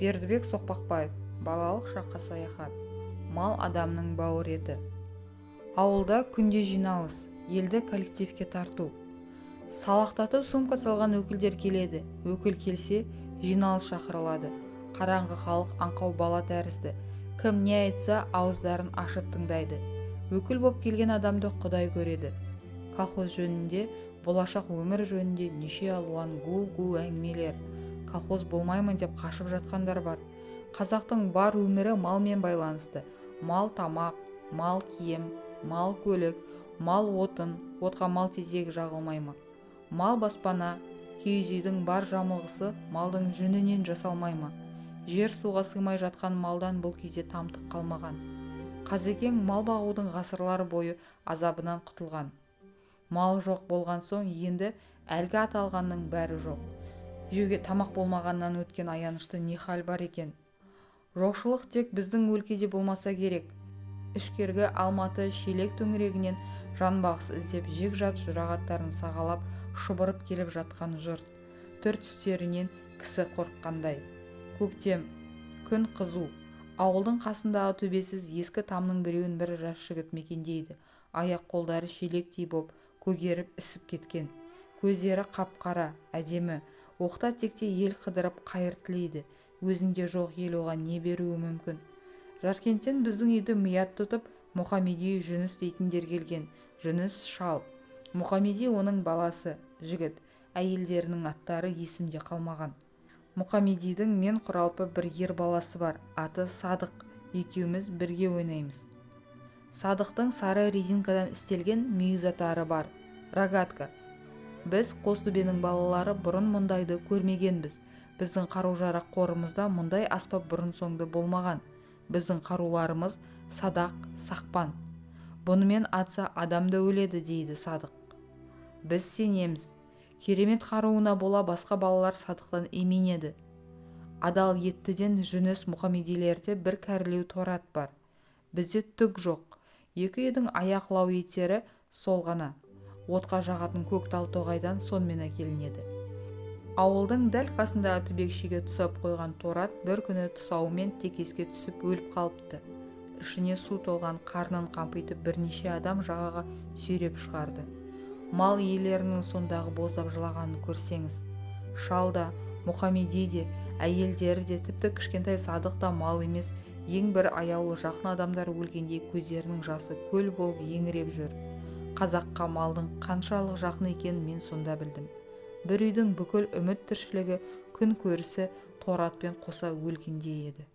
Бердібек Соқпақбаев. Балалық шаққа саяхат. Мал адамның бауыр еті. Ауылда күнде жиналыс, елді коллективке тарту. Салақтатып сумка салған өкілдер келеді. Өкіл келсе, жиналыс шақырылады. Қараңғы халық аңқау бала тәрізді. Кім не айтса, ауыздарын ашып тыңдайды. Өкіл боп келген адамды Құдай көреді. Колхоз жөнінде, болашақ өмір жөнінде неше алуан гу-гу әңгімелер. Колхоз болмаймын деп қашып жатқандар бар. Қазақтың бар өмірі малмен байланысты. Мал тамақ, мал киім, мал көлік, мал отын, отқа мал тезегі жағылмай ма? Мал баспана, киіз үйдің бар жамылғысы малдың жүнінен жасалмай ма? Жер суға сыймай жатқан малдан бұл кезде тамтық қалмаған. Қазекең мал бағудың ғасырлар бойы азабынан құтылған. Мал жоқ болған соң енді әлгі аталғанның бәрі жоқ. Жеуге тамақ болмағаннан өткен аянышты не хал бар екен? Жоқшылық тек біздің өлкеде болмаса керек. Ішкергі Алматы, Шелек төңірегінен жан бағыс іздеп, жекжат жұрағаттарын сағалап, шұбырып келіп жатқан жұрт. Түр-түстерінен кісі қорыққандай. Көктем, күн қызу. Ауылдың қасындағы төбесіз ескі тамның біреуін бір жас жігіт мекендейді. Аяқ-қолдары шелектей боп, көгеріп ісіп кеткен. Көздері қап-қара, әдемі. Оқта-текте ел қыдырып қайыр тілейді. Өзінде жоқ ел оған не беруі мүмкін? Жаркенттен біздің үйді мият тұтып, Мұхамеди, Жүніс дейтіндер келген. Жүніс шал. Мұхамеди оның баласы, жігіт. Әйелдерінің аттары есімде қалмаған. Мұхамедидің мен құралпы бір ер баласы бар, аты Садық. Екеуміз бірге ойнаймыз. Садықтың сары резинкадан істелген мүйізатары бар. Рогатка. Біз, Қостөбенің балалары, бұрын мұндайды көрмегенбіз. Біздің қару-жарақ қорымызда мұндай аспап бұрын-соңды болмаған. Біздің қаруларымыз садақ, сақпан. Бұнымен атса адам да өледі, дейді Садық. Біз сенеміз. Керемет қаруына бола басқа балалар Садықтан именеді. Адал еттіден Жүніс Мұхамедилерде бір кәрілеу торы ат бар. Бізде түк жоқ. Екі үйдің аяқ лау етері сол ғана. Отқа жағатын көк тал тоғайдан сонымен әкелінеді. Ауылдың дәл қасындағы түбекшеге тұсап қойған торы ат бір күні тұсауымен текеске түсіп өліп қалыпты. Ішіне су толған қарнын қампитып, бірнеше адам жағаға сүйреп шығарды. Мал иелерінің сондағы боздап жылағанын көрсеңіз. Шал да, Мұхамеди де, әйелдері де, тіпті кішкентай Садық та мал емес, ең бір аяулы жақын адамдар өлгендей көздерінің жасы көл болып еңіреп жүр. Қазаққа малдың қаншалық жақын екенін мен сонда білдім. Бір үйдің бүкіл үміт, тіршілігі, күн көрісі торы атпен қоса өлгендей еді.